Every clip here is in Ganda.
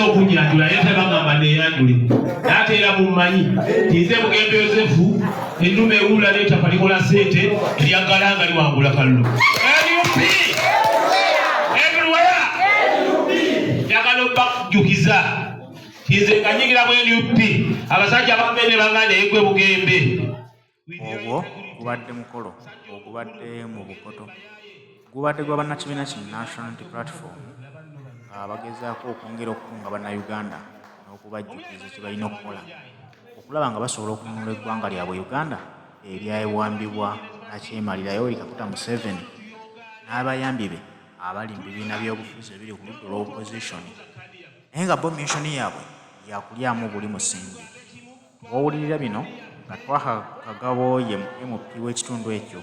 okunyanjula naye tebagamba neyanjule, naye ate era mummanyi nti nze Bugembe Yosefu, ennume ewuula n'ettaka likola ssente, eryagala nga liwangula kalulu. NUP everywhere. Njagala obakujjukiza nti nze nga nyigira mu NUP, abasajja bambe ne baganda egwe Bugembe. Ogwo gubadde mukolo ogubadde mu Bukoto, gubadde gwa bannakibiina ki National Unity Platform nga bagezaako okwongera okukunga Bannayuganda n'okubajjukiza kye balina okukola okulaba nga basobola okununula eggwanga lyabwe Uganda eryawambibwa nakyemalira Yoweri Kaguta Museveni n'abayambi be abali mu bibiina by'obufuzi ebiri ku ludda olwa opposition, naye nga bo mission yaabwe yakulyamu buli musimbi. W'owulirira bino nga Twaha Kagabo ye MP w'ekitundu ekyo.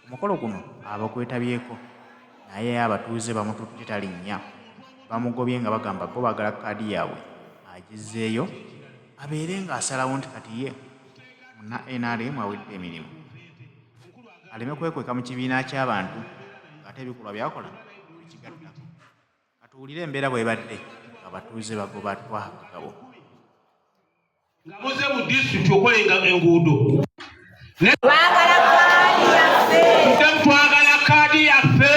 Ku mukolo guno abagwetabyeko naye abatuuze bamututte talinnya, bamugobye nga bagamba bo baagala kkaadi yaabwe agizzeeyo abeere ng'asalawo nti kati ye munna nrm awedde emirimu aleme kwekweka mu kibiina ky'abantu ng'ate ebikolwa by'akola tebikigattako. Katuwulire embeera bw'ebadde ng'abatuuze bagoba Twaha Kagabo. Nga muze mu disitulikiti okola enguudo. Twagala kaadi yaffe. Twagala kaadi yaffe.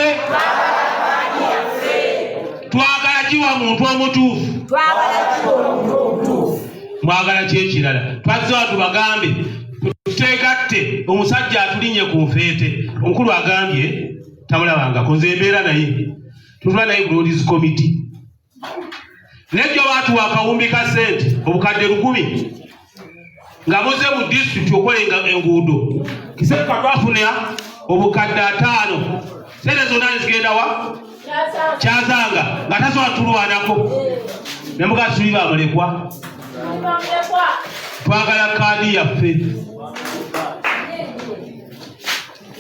Twagala giwa muntu omutuufu. Twagala giwa omuntu omutuufu. Mwagala ki ekirala? Twazze wano tubagambe tutegatte omusajja atulinye ku nfeete. Omukulu agambye tamulabangako, nze embeera naye tutula naye ku Lords Committee. Nejjo baatuwa akawumbi ka ssente obukadde 1000 nga muze mu disitulikiti okola enguudo. Kiseera twafuna obukadde 50, ssente zonna nezigenda wa Kyazanga nga tasobola tulwanako ne mugazi tuli bamulekwa. Twagala kaadi yaffe.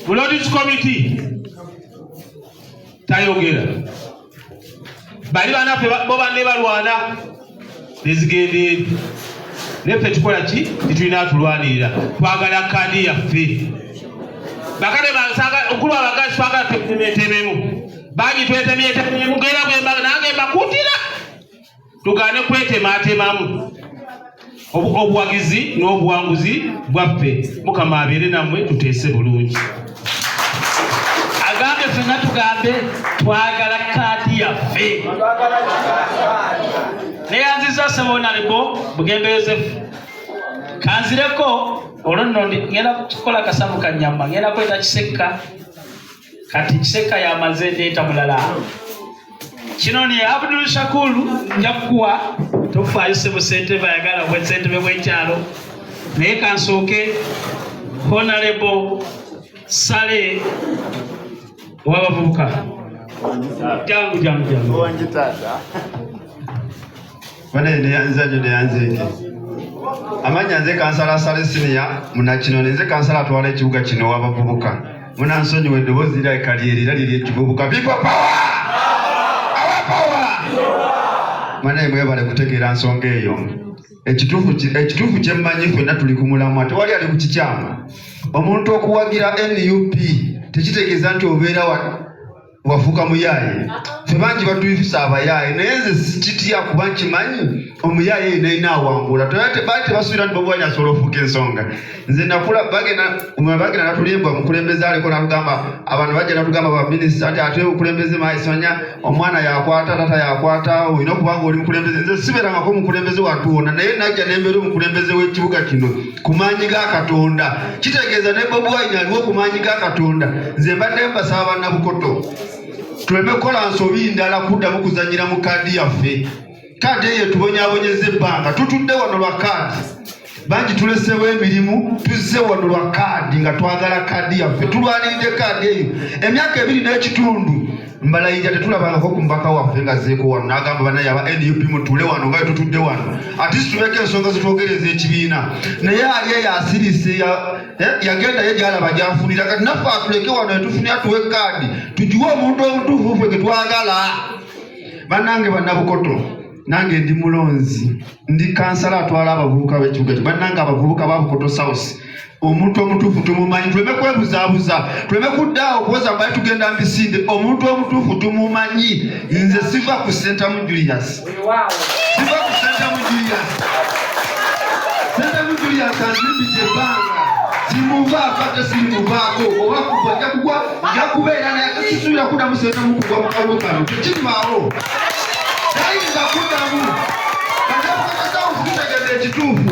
Mu Lords Committee tayogera, bali banaffe bo banne balwana nezigenda eri, naye ffe tukola ki? Tetulina atulwanirira. Twagala kaadi yaffe. Bakade bange, okulu abagazi, twagala twetemetememu bangi, twetemyetemyemu gera bwembaga nange mbakuutira tugaane kwetematemamu. Obuwagizi n'obuwanguzi bwaffe. Mukama abeere nammwe, tuteese bulungi. Agambe ffenna tugambe twagala kaadi yaffe. Neyanziza ssebo Honorable Bugembe Yosefu. Kanzireko olwo nno ngenda kukola kasavu ka nyama, ngenda kweta Kisekka. Kati Kisekka yamaze, ndeeta mulala. Kino ni Abdul Shakuru, nja kukuwa, tofaayo ssebo. Ssentebe ayagala obwa ssentebe bw'ekyalo, naye kansooke Honorable Sale ow'abavubuka. Jangu, jangu, jangu. Owange taata. Bane neyanza nyo, neyanzeeke. Amanya nze Kansala Sale Siniya munakino, nze kansala atwala ekibuga kino w'abavubuka. Munansonyiwa eddoboozi lirabika lyerira liri ekivubuka. People power! Our power! Mwanaye mwebale kutegeera nsonga eyo. Ekituufu kye mmanyi, ffenna tuli ku mulamwa, tewali ali ku kikyamu. Omuntu okuwagira NUP tekitegeeza nti obeera wafuuka muyaaye. Ffe bangi batuyisa abayaaye, naye nze sikitya kuba nkimanyi omuyaaye yena alina awangula. Baali tebasuubira nti Bobi Wine asobola ofuuka ensonga. Nze nakula bagenda natulimbwa, omukulembeze aliko natugamba, abantu bajja natugamba, baminisita, nti ate obukulembeze maisanya omwana yakwata, tata yakwata, olina okuba nga oli mukulembeze. Nze sibeerangako omukulembeze wantu wonna, naye najja nembeera omukulembeze w'ekibuga kino ku maanyi ga Katonda. Kitegeeza ne Bobi Wine aliwo ku maanyi ga Katonda. Nze mbadde mbasaba Bannabukoto tuleme kukola nsobi ndala kuddamu kuzanyira mu kaadi yaffe. Kaadi eyo etubonyaabonyeza ebbanga. Tutudde wano lwa kaadi, bangi tuleseewo emirimu, tuzze wano lwa kaadi nga twagala kaadi yaffe. Tulwaniridde kaadi eyo emyaka 2 n'ekitundu. Mbalayirira tetulabangako ku mubaka waffe nga zzeeko wano n'agamba, "Banaye aba NUP, mutuule wano nga tutudde wano, ati situbeeko ensonga zitwogereza ekibiina." Naye ali eyo asirise, yagenda ye gyalaba gyafunira. Kati naffe atuleke wano etufunira, tuwe kaadi tugiwe omuntu omutuufu ffe ge twagala. Bannange Bannabukoto, nange ndi mulonzi, ndi kansala atwala abavubuka b'ekibuga kyo. Bannange abavubuka ba Bukoto South, omuntu omutuufu tumumanyi. Tuleme kwebuzaabuza, tuleme kuddaawo okuwoza mbali tugenda mbisinde. Omuntu omutuufu tumumanyi. Nze siva ku Sentamu Julius. Kiva ku Ssentamu Julius. Ssentamu Julius anzimbidde ebbanga. Simuvaako ate sirimuvaako oba kugwa nja kugwa nja kubeera naye ate sisuubira kuddamu Ssentamu kugwa mu kalulu kano. Tekiribaawo. Tayinza kuddamu. Tutegedde ekituufu.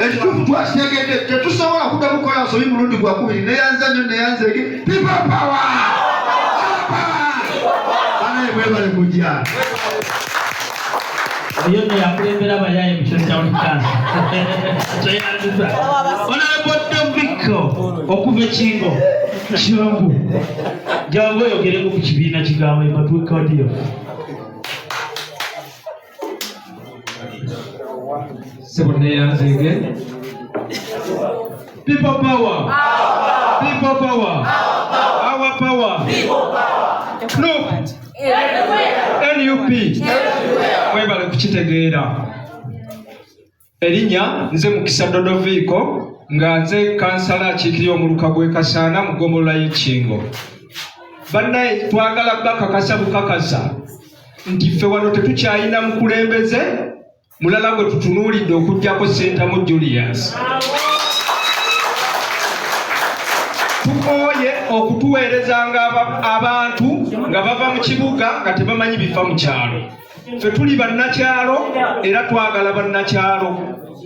Ekituufu twakitegedde. Tetusobola kuddamu kukola nsobi mulundi gwakubiri. Neyanza nnyo neyanzeege. People power! Power! Banaye mwebale kujja. Oyo nno yakulembera abayaaye mu kiro kya Bulikansi. Tweyanziza. Honorable Dominico okuva e Kingo. Kyangu. Jangu oyogereko ku kibiina kigambo batuwe kadi yaffe. Sebo neyanzeege. People power. People power. Our power. NUP. NUP. Mwebale kukitegeera. Erinnya nze Mukisa Dodoviiko nga nze kansala akiikirira omuluka gw'e Kasaana mu ggombolola y'e Kingo. Bannaye twagala bakakasa bukakasa nti ffe wano tetukyalina mukulembeze mulala gwe tutunuulidde okuggyako Ssentamu Julius. Tukooye okutuweerezanga abantu nga bava mu kibuga nga tebamanyi bifa mu kyalo. Ffe tuli bannakyalo era twagala bannakyalo.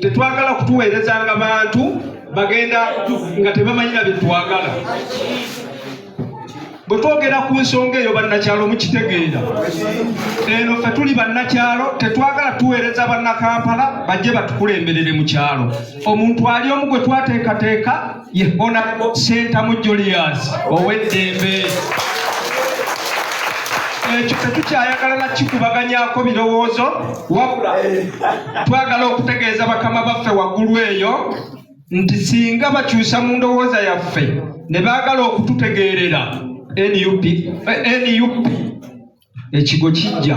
Tetwagala kutuweerezanga bantu bagenda nga tebamanyi na bye twagala. Bwe twogera ku nsonga eyo bannakyalo mukitegeera. Eno ffe tuli bannakyalo, tetwagala tuweereza bannakampala bajje batukulemberere mu kyalo. Omuntu ali omu gwe twateekateeka ye Honorable Ssentamu Julius ow'eddembe. Ekyo tetukyayagala na kikubaganyaako birowoozo, wabula twagala okutegeeza bakama baffe waggulu eyo nti singa bakyusa mu ndowooza yaffe ne baagala okututegeerera NUP, NUP ekigo kijja.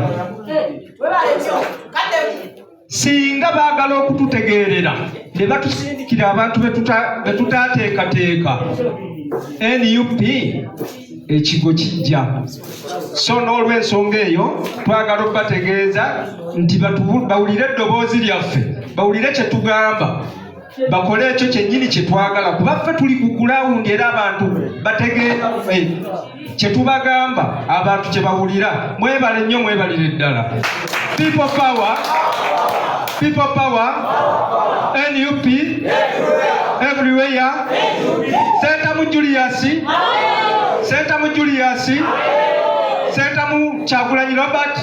Singa baagala okututegeerera ne batusindikira abantu be tutaateekateeka, NUP ekigo kijja. So n'olw'ensonga eyo twagala okubategeeza nti bawulire eddoboozi lyaffe, bawulire kye tugamba, bakole ekyo kyennyini kye twagala, kuba ffe tuli ku gulawundi era abantu bategeera ffe kye tubagamba, abantu kye bawulira. Mwebale nnyo, mwebalire ddala. People power, people power, NUP everywhere. Ssentamu Julius, Ssentamu Julius, Ssentamu Kyagulanyi Robert.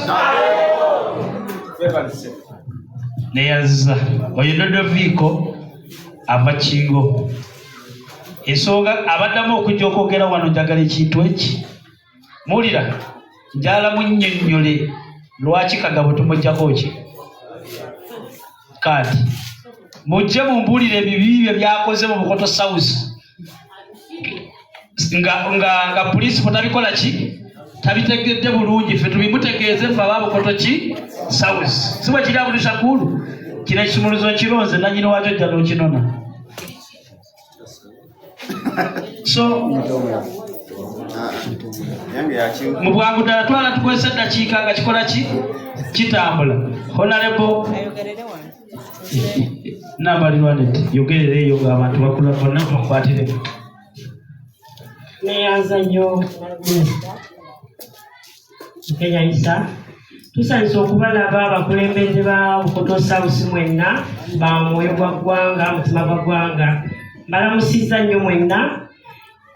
Neyanziza. Oyo Dodoviiko ava Kingo. Ensonga abaddamu okujja okwogera wano, njagala ekintu eki muwulira, njagala munnyonnyole lwaki Kagabo tumuggyako ki kaadi. Mujje mumbuulire ebibi bye byakoze mu Bukoto South nga principal tabikola ki, tabitegedde bulungi. Ffe tubimutegeeze ffe aba Bukoto ki South. Si bwe kiri Abdul Shakuru? Kino ekisumuluzo nkironze, nannyini waakyo jja n'okinona. So mu bwangu ddala twala tukozesa eddakiika nga kikola ki kitambula. Honorable Nambalirwanet, yogerera eyo ng'abantu bakula bonna bakwatire. Neyanza nnyo Kenya Isa. Tusanyusa okubalaba abakulembeze ba Bukoto South mwenna, ba mwoyo gwa ggwanga, mutima gwa ggwanga. Mbalamusizza nnyo mwenna.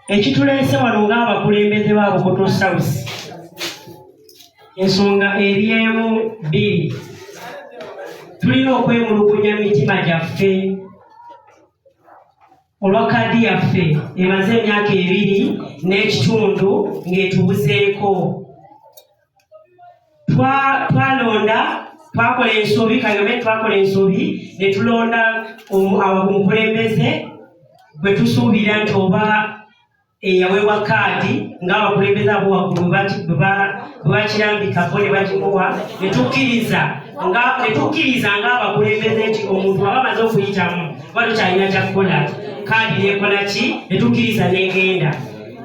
Ekituleese wano ng'abakulembeze ba Bukoto South, ensonga eri emu bbiri. Tulina okwemulugunya mu mitima gyaffe olwa kaadi yaffe emaze emyaka 2 n'ekitundu ng'etubuzeeko. Twalonda, twakola ensobi, kayome twakola ensobi ne tulonda omukulembeze gwe tusuubira nti oba eyaweebwa kaadi ng'abakulembeze abo waggulu bwe bakirambika bo ne bagimuwa, ne tukkiriza ng'abakulembeze nti omuntu aba amaze okuyitamu oba tukyalina kyakukola, kaadi neekola ki, ne tukkiriza n'egenda.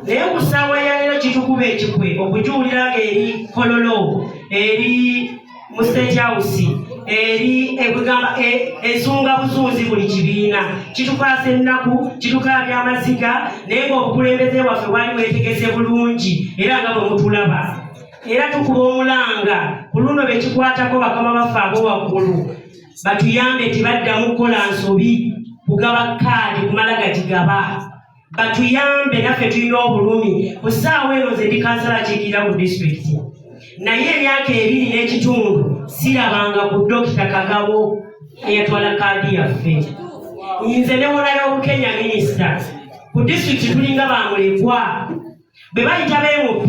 Naye ku ssaawa ya leero kitukuba ekikwe okugiwulira ng'eri Kololo, eri mu State House eri ebugamba ezunga buzunzi buli kibiina. Kitukwasa ennaku, kitukaabya amaziga, naye ng'obukulembeze bwaffe bwali bwetegese bulungi era nga bwe mutulaba. Era tukuba omulanga ku luno be kikwatako bakama baffe abo waggulu batuyambe tebaddamu kukola nsobi kugaba kaadi kumala gagigaba. Batuyambe naffe tulina obulumi. Ku ssaawa eno nze ndi kansala akiikirira ku disitulikiti, naye emyaka 2 n'ekitundu sirabanga ku Dokita Kagabo eyatwala kaadi yaffe. Nze ne Honorable Bukenya minisita ku disitulikiti tulinga bamulekwa. Bwe bayita ba MP,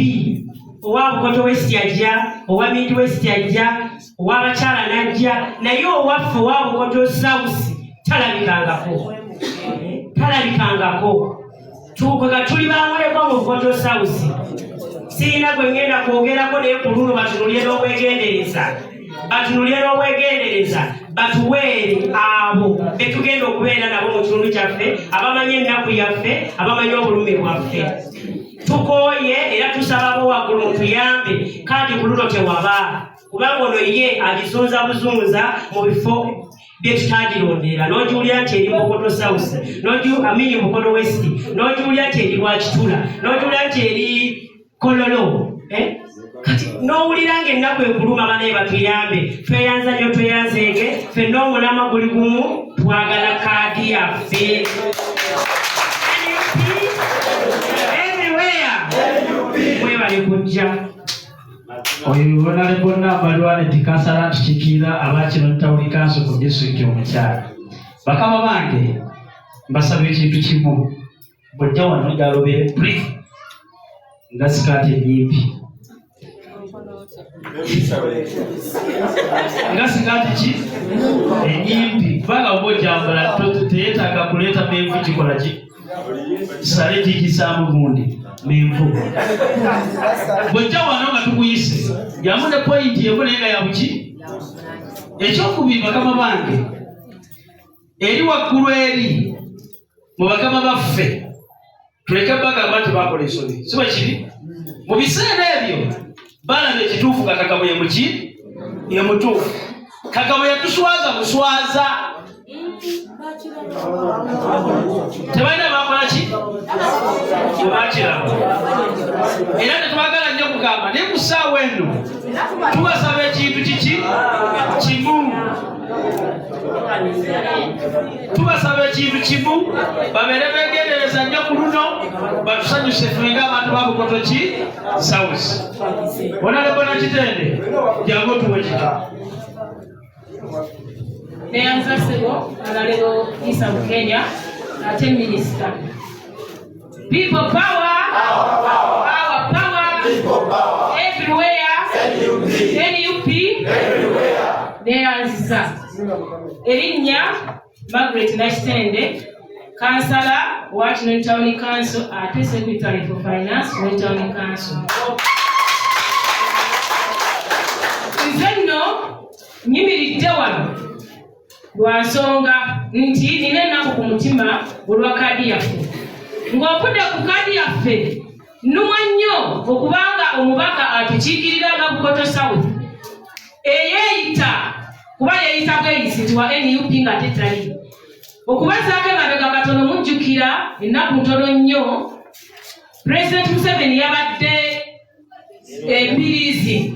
owa Bukoto West ajja, owa Mid West ajja, ow'abakyala n'ajja, naye owaffe owa Bukoto South talabikangako, talabikangako. Tukwega tuli bamulekwa mu Bukoto South. Sirina gwe ngenda kwogerako, naye ku luno batunulye n'obwegendereza, batunulye n'obwegendereza, batuweere abo be tugenda okubeera nabo mu kitundu kyaffe, abamanyi ennaku yaffe, abamanyi obulumi bwaffe. Tukooye era tusaba abo waggulu mutuyambe, kaadi ku luno tewaba, kubanga ono ye agizunza buzunza mu bifo bye tutagirondera. N'ogiwulira nti eri Bukoto South, amini Bukoto West, n'ogiwulira nti eri Lwakitula, n'ogiwulira nti eri Kololo, Kati n'owulira ng'ennaku ekuluma. Banaye batuyambe, tweyanza nnyo, tweyanzeege ffenna, omulamwa guli gumu, twagala kaadi yaffe. NUP everywhere. Mwebale kujja. Oyo Honorable Nambalirwa nti kansala ntukiikirira aba Kinoni Town Council ku disitulikiti omukyala. Bakama bange, mbasaba ekintu kimu. Bw'ojja wano gyalobeere brief nga sikaati ennyimpi, nga sikaati ki enyimpi, kubanga oba ogyambala teyeetaaga kuleeta menvu kikola ki sale kigisaamu gundi menvu. Bw'ojja wano nga tukuyise, jamu ne point emu naye nga yabuki. Ekyokubiri, bakama bange, eri waggulu eri mu bakama baffe, tuleke bagamba nti bakola ensobi, si bwe kiri? Mu biseera ebyo balaba ekituufu nga Kagabo ye muki ye mutuufu. Kagabo yatuswaza buswaza, tebalina bakola ki tebakiraba, era tetwagala nnyo kugamba, naye ku ssaawa eno tubasaba ekintu kiki kimu, tubasaba ekintu kimu, babeere begendereza nnyo ku luno, batusanyuse ffe ng'abantu ba Bukoto ki South. Honorable Nakitende, jangu otuwe kiki. Neyanza ssebo Honorable Isa Bukenya ate minisita. People power, power, power, everywhere, NUP neyanziza. Erinnya Margaret Nakitende, kansala wa Kinoni Town Council ate secretary for finance Kinoni Town Council. Nze nno nyimiridde wano lwa nsonga nti nina ennaku ku mutima olwa kaadi yaffe. Ng'ovudde ku kaadi yaffe, nnumwa nnyo okubanga omubaka atukiikirira nga Bukoto South eyeeyita, kuba yeeyita bweyisi nti wa NUP nga tetali. Okubazaako emabega katono, mujjukira ennaku ntono nnyo Pulezidenti Museveni yabadde Embiriizi,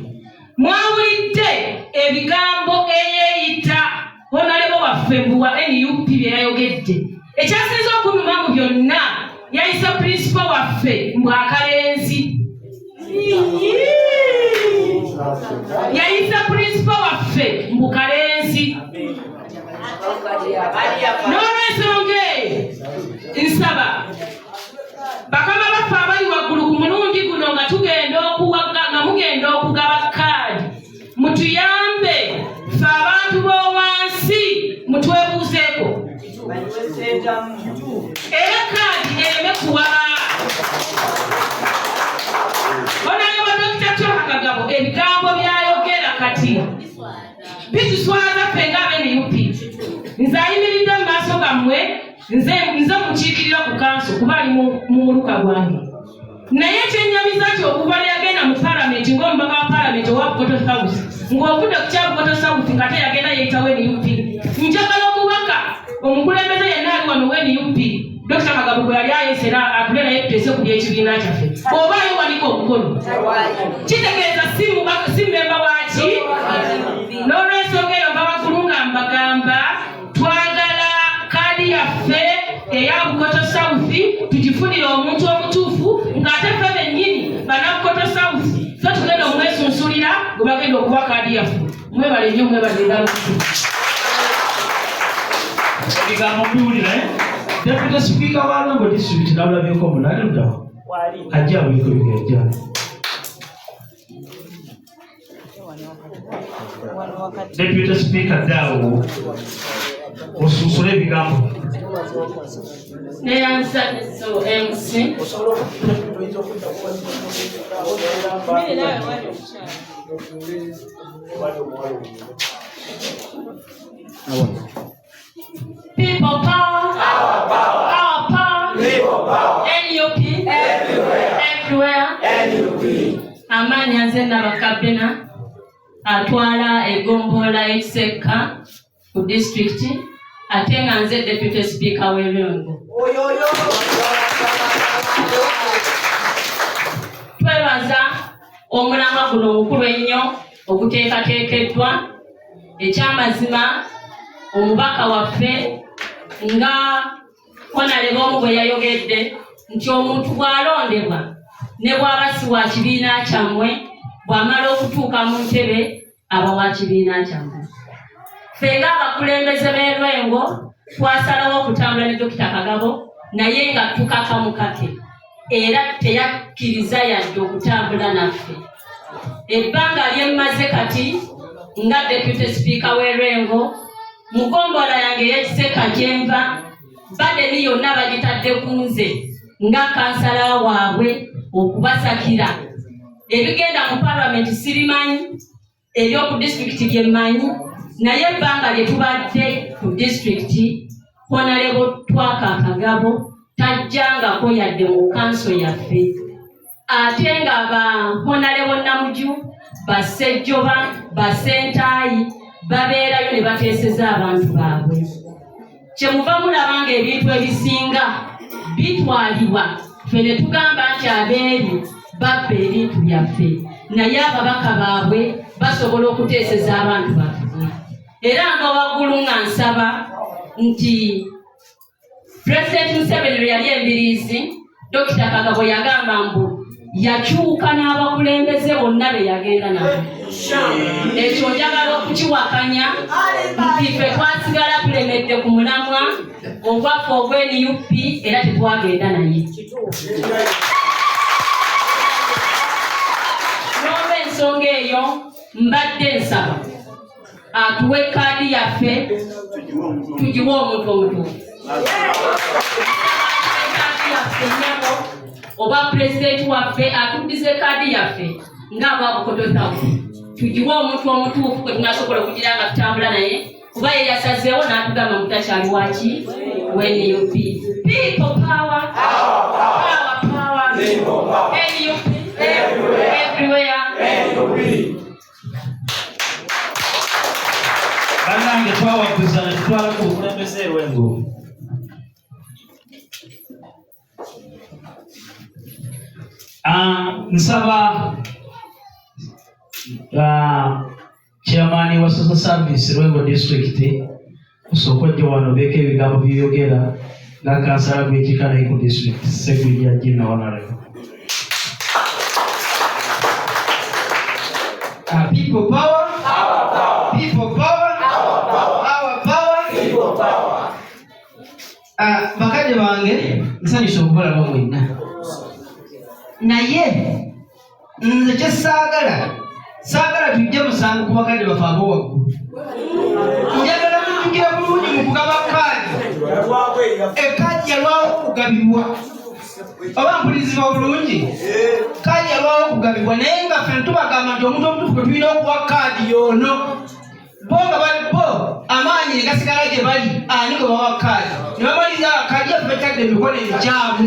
mwawulidde ebigambo eyeeyita honorable waffe mbu wa NUP bye yayogedde. Ekyasinze okunuma mu byonna, yayise principal waffe mbu akalenzi, yayise principal waffe mbu kalenzi. N'olwensonga eyo, nsaba bakama baffe abali waggulu ku mulundi guno nga tugenda okuwaga, nga mugenda okugaba kaadi, mutuyambe ffe abantu b'owansi, mutwebuuzeeko era kaadi ereme kuwaba. Honorable Dokita Twaha Kagabo ebigambo byayogera kati bituswaza ffe ng'aba NUP. Nze ayimiridde mu maaso gammwe, nze mukiikirira ku kanso kuba ali mu muluka gwange, naye kyenyamiza nti okuva lwe yagenda mu palamenti ng'omubaka wa palamenti owa Bukoto South Ng'ovudde ku kya Bukoto South nga ate yagenda yeeyitawo NUP. Njagala omubaka omukulembeze yenna ali wano wa NUP, Dokita Kagabo gwe yali ayese era atule naye tuteese ku by'ekibiina kyaffe. Oba ayo wanika omukono. Kitegeeza si mubaka, si mmemba waaki? N'olw'ensonga eyo nva waggulu nga mbagamba twagala kaadi yaffe eya Bukoto South tugifunire omuntu omutuufu, ng'ate ffe bennyini banna Bukoto South ffe tugenda omwesunsulira gwe bagenda okuwa kaadi yaffe. Mwebale nnyo, mwebale ddala. Ebigambo mbiwulira, eh? Deputy Speaker wa Lwengo District nawulabyeko munali luddawa ajja aweeko ebigajja. Deputy Speaker, ddaawo osunsule ebigambo. Neyanza so MC. People power. Our power. Our power. People power. NUP. Everywhere. Everywhere. NUP. Amaanyi nze Nabakabena atwala eggombolola y'Ekisekka ku disitulikiti, ate nga nze deputy speaker w'Erwengo. Twebaza omulamwa guno omukulu ennyo oguteekateekeddwa. Ekyamazima omubaka waffe nga honorable omu bwe yayogedde nti omuntu bw'alondebwa ne bw'aba si wa kibiina kyammwe, bw'amala okutuuka mu ntebe aba wa kibiina kyammwe. Ffe ng'abakulembeze b'Erwengo twasalawo okutambula ne Dokita Kagabo, naye nga tukaka mukake era teyakkiriza yadde okutambula naffe. Ebbanga lyemmaze kati nga deputy speaker w'Erwengo mu ggombolola yange ey'Ekiseka gyenva, badeni yonna bagitadde ku nze nga kansala waabwe okubasakira. Ebigenda mu palamenti sibimanyi, ebyoku disitulikiti bye mmanyi, naye ebbanga lye tubadde ku disitulikiti, Honorable Twaka Kagabo tajjangako yadde mu kanso yaffe, ate nga ba Honorable Namuju, Basejjoba, Basentaayi babeerayo ne bateeseza abantu baabwe. Kyemuva mulaba ng'ebintu ebisinga bitwalibwa, ffe ne tugamba nti abeeri babba ebintu byaffe, naye ababaka baabwe basobola okuteeseza abantu baffe. Era nga waggulu nga nsaba nti Pulezidenti Museveni lwe yali embiriizi, Dokita Kagabo yagamba mbu yakyuka n'abakulembeze bonna be yagenda nabo. Ekyo njagala okukiwakanya nti ffe twasigala tulemedde ku mulamwa ogwaffe ogwa NUP era tetwagenda naye. N'olw'ensonga eyo mbadde nsaba atuwe kaadi yaffe tugiwe omuntu omutuufu. Kaadi yaffe nnyabo, oba pulezidenti waffe atuddize kaadi yaffe ng'aba Bukoto South, tugiwe omuntu omutuufu kwe tunasobola okugira nga tutambula naye, kuba ye yasazeewo n'atugamba mutakyali waki we NUP. People power, power, power, NUP everywhere. Bannange, twawaguza ne tutwala ku bukulembeze Erwengo. Nsaba chairman wa social service Lwengo district osooka ojja wano obeeko ebigambo byeyogera nga kansala gw'ekika naye ku district, Segujja Jimmy Honorable. People power. Our power. People power. Our power. Our power. People power. Bakadde bange, nsanyusa okubalaba mwenna, naye nze kye saagala, saagala tujje musango ku bakadde baffe abo waggulu. Njagala mujjukire bulungi mu kugaba kaadi, ekaadi yalwawo okugabibwa, oba mpulizibwa bulungi? Kaadi yalwawo okugabibwa, naye nga ffe tubagamba nti omuntu omutuufu gwe tulina okuwa kaadi y'ono. Bo nga bali bo amaanyi ne gasigala gye bali, ani gwe bawa kaadi, ne bamaliriza nga kaadi yaffe batadde emikono emikyamu.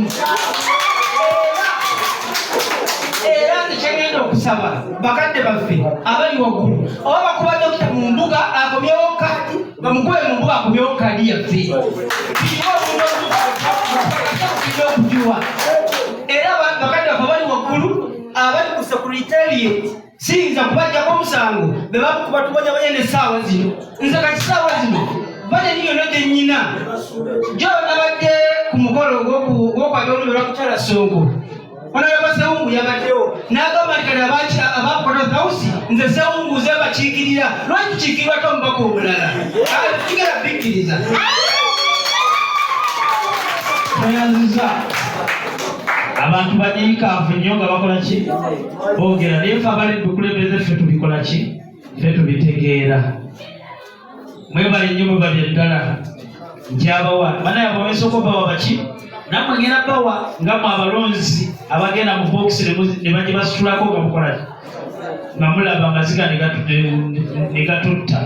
Era nze Era nze kyengenda okusaba bakadde baffe abali waggulu, oba bakuba dokita mu mbuga akomyewo kaadi, bamukube mu mbuga akomyewo kaadi yaffe. Tulina omuntu tulina okugiwa. Era bakadde baffe abali waggulu abali ku secretariat siyinza kubajjako omusango, be bamukuba tubonyabonye n'essaawa zino. Nze kati ssaawa zino bajeti yonna gye nnyina jo nabadde ku mukolo gw'okwabya olulimi lwa Mukyala Sonko, Honorable Sewungu yabaddewo n'agamba nti kati abakola house nze Sewungu ze bakiikirira, lwaki tukiikirirwa te omubaka omulala? Tugenda bikkiriza. Tweyanziza abantu banyiikaavu nnyo nga bakola ki, boogera, naye ffe abali bukulembeze ffe tubikola ki, ffe tubitegeera. Mwebale nnyo, mwebale ddala. Nkyabawa banaye abamesoko bawa baki, nammwe ngenda bawa nga mwe abalonzi abagenda mu bokisi ne bagibasitulako nga mukola ki, nga mulaba amaziga ne gatutta.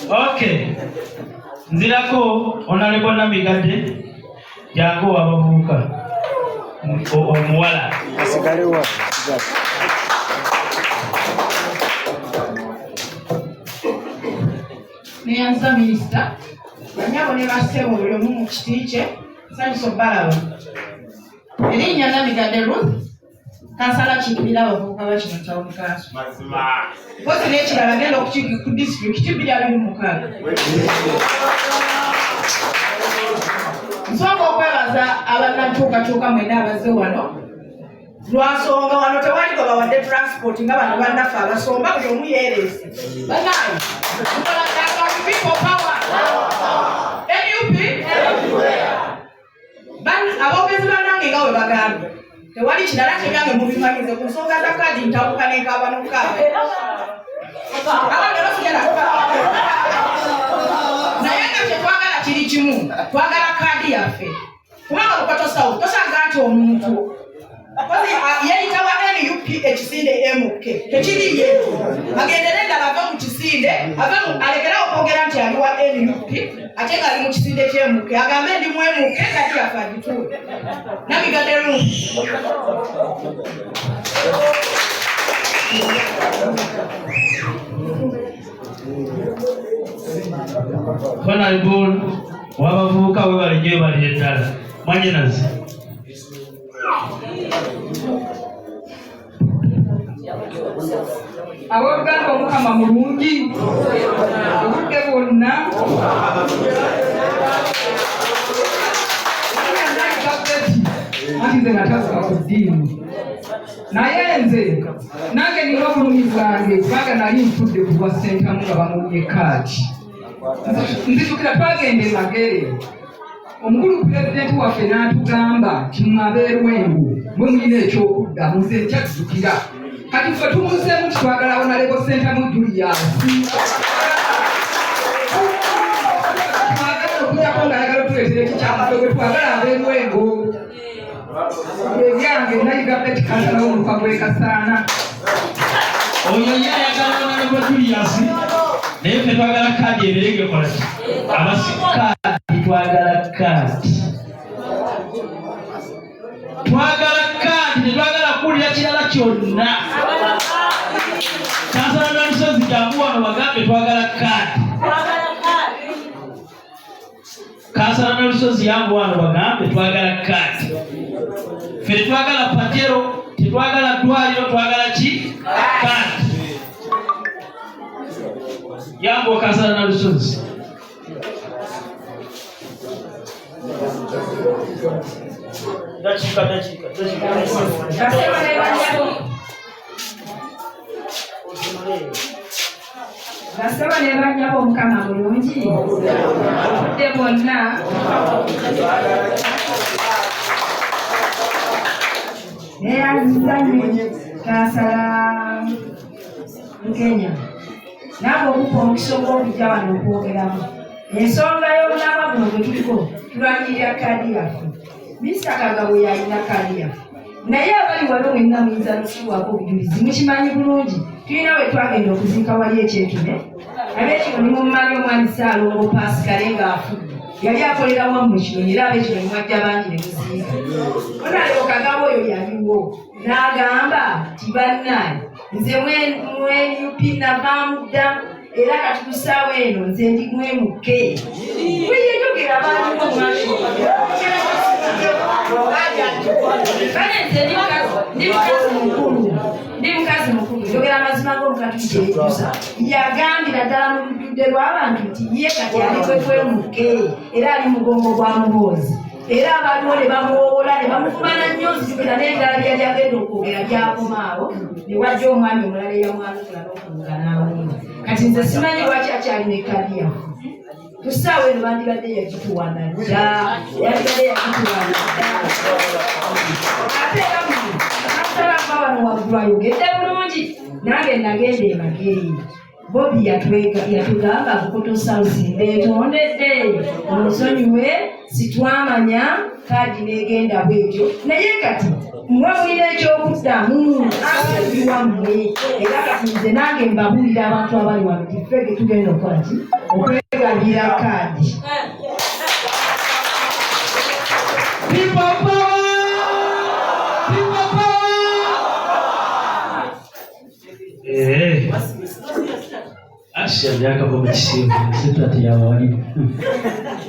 Okay, nzirako Honorable Namigadde, jangu wabavubuka omuwala asigalewo. Neyanza minisita, banyabo ne bassebo, buli omu mu kiti kye, nsanyusa obbalaba. Erinnya Namigadde Ruth, kansala akiikirira abavubuka ba kino town council. Mpozi n'ekirala genda okukiika ku disitulikiti 2026. Nsooka okwebaza abannankyukakyuka mwenna abazze wano, lwansonga wano tewali gwe bawadde transport nga bano bannaffe abasomba, buli omu yeereese. Bannange, tukola people power, NUP. Aboogezi bannange nga bwe bagambye, tewali kirala kyebyange mubimanyize ku nsonga za kaadi, ntabuka nenkaaba nokukaaba abange basigala, naye nga kyetwagala kiri kimu, twagala kaadi yaffe, kubanga Bukoto South tosanga nti omuntu yeeyita wa NUP ekisinde MK tekiriye, agendere endala ave mu kisinde, alekerawo okwogera nti ali wa NUP ate nga ali mu kisinde ky'MK, agambe ndi mu MK, kati yaffe agituule. Namigadde Ruth. Honorable wabavubuka, webale nnyo, webalire ddala mwanyinazi. Abooluganda, Omukama mulungi obudde bwonna. Anti nze natabuka ku ddiini, naye nze nange nina obulumi bwange, kubanga nali nfudde ku lwa Ssentamu nga bamumye kaadi. Nzijukira twagenda e Magere, omukulu pulezidenti waffe n'atugamba nti mwabeerwengu mwe mulina ekyokuddamu. Nze nkyajjukira, kati ffe tumuzeemu nti twagala Honorable Ssentamu Julius, twagala okujjako ng'ayagala otuleetera ekikyamufe gwe twagala abeerwengo. Ebyange Nayiga Beti, kansala w'omuluka gw'e Kasaana. Oyo ye ayagala Honorable Julius, naye ffe twagala kaadi eberenge kola ki, abasikaadi twagala kaadi, twagala kaadi, tetwagala kuwulira kirala kyonna. Kansala Nalusozi, jangu wano bagambe twagala kaadi. Kansala Nalusozi, yangu wano bagambe twagala kaadi. Ffe tetwagala Pajero, tetwagala ddwaliro, twagala ki? Kaadi. Yangu, kansala Nalusozi. Dakiika, dakiika, dakiika. Basebo ne banyabo, basebo ne banyabo, Omukama mulungi obudde bwonna. Neyanziza nnyo kansala Lukenya naawe okupa omukisa ogw'okujja wano okwogeramu ensonga y'omulamwa guno gwe tuliko. Tulwanirira kaadi yaffe. Minisita Kagabo yalina kaadi yaffe, naye abali wano mwenna muyinza nokutuwaako obujulizi, mukimanyi bulungi. Tulina we twagenda okuziika wali ekyetune, ab'ekino nimumanyi, omwami Ssaalongo Pasikale ng'afudde. Yali akolera wammwe Kinoni, era ab'Ekinoni mwajja bangi ne muziika. Honorable Kagabo oyo yaliwo n'agamba nti bannange nze mu NUP navaamu dda, era kati ku ssaawa eno nze ndi mwemuke. Weyeyogera baaliwo Bane nze ndi mukazi mukulu, ndi mukazi mukulu, njogera amazima g'omukatuliki eyejjusa. Yagambira ddala mu lujjudde lw'abantu nti ye kati ali kwekwemuke era ali mugongo gwa Muhoozi, era abaliwo ne bamuwowola ne bamuvumana nnyo. Nzijukira n'ebirala byali agenda okwogera byakomaawo ne wajja omwami omulala eyamwanukula n'okuwuga n'awunga. Kati nze simanyi lwaki akyalina ekkaadi yaffe ku ssaawa eno, bandibadde yagituwana dda, yandibadde yagituwana dda. Ate era muno kansala ava wano waggulu ayogedde bulungi. Nange nagenda e Magere, Bobi yatugamba Bukoto South mbeetondedde, onsonyiwe, sitwamanya kaadi n'egenda bwetyo, naye kati mmwe mulina ekyokuddamu wammwe. Era kati nze nange mbabuulira abantu abali wano ti ffe ge tugenda okukola ki okwegabira kaadi. People power! People power! Eh. Asha byakava mu kisiibo sitati yawali.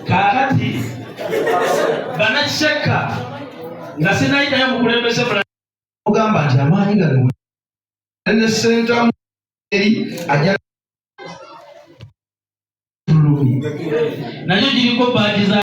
Kaakati bannakiseka nga sinayitayo mukulembeze mulala ogamba nti amaanyi gano ne Sentamu eri ajja nayo giriko badge za